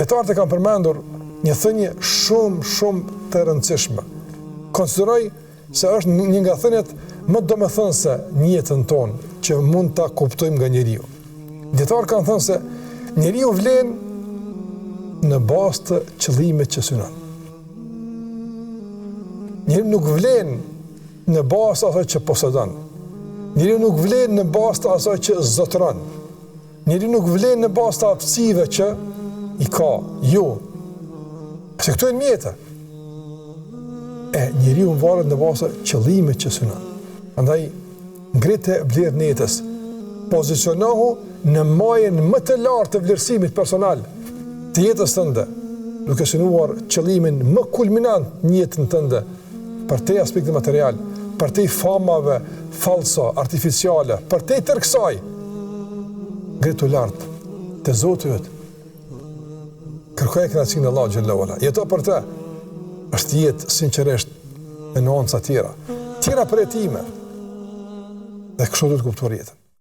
Dijetarët e kanë përmendur një thënie shumë shumë të rëndësishme. Konsideroj se është një nga thëniet më domethënëse në jetën tonë që mund ta kuptojmë nga njeriu. Dijetarët kanë thënë se njeriu vlen në bazë të qëllimit që synon. Njeriu nuk vlen në bazë të asaj që posedon. Njeriu nuk vlen në bazë të asaj që zotëron. Njeriu nuk vlen në bazë të aftësive që i ka, jo. Se këto janë mjete. E njeriu varet në bazë të qëllimit që synon. Andaj ngrite vlerën e jetës. Pozicionohu në majën më të lartë të vlerësimit personal të jetës tënde, duke synuar qëllimin më kulminant në jetën tënde, përtej aspektit material, përtej famave falso, artificiale, përtej tërë kësaj, ngritu lart te Zoti yt. Kërkoje kënaqësinë e Allahut xhelle ue ala. Jeto për të. Është jetë sinqerisht me nuanca tjera. Tjera përjetime. Dhe kështu duhet kuptuar jetën.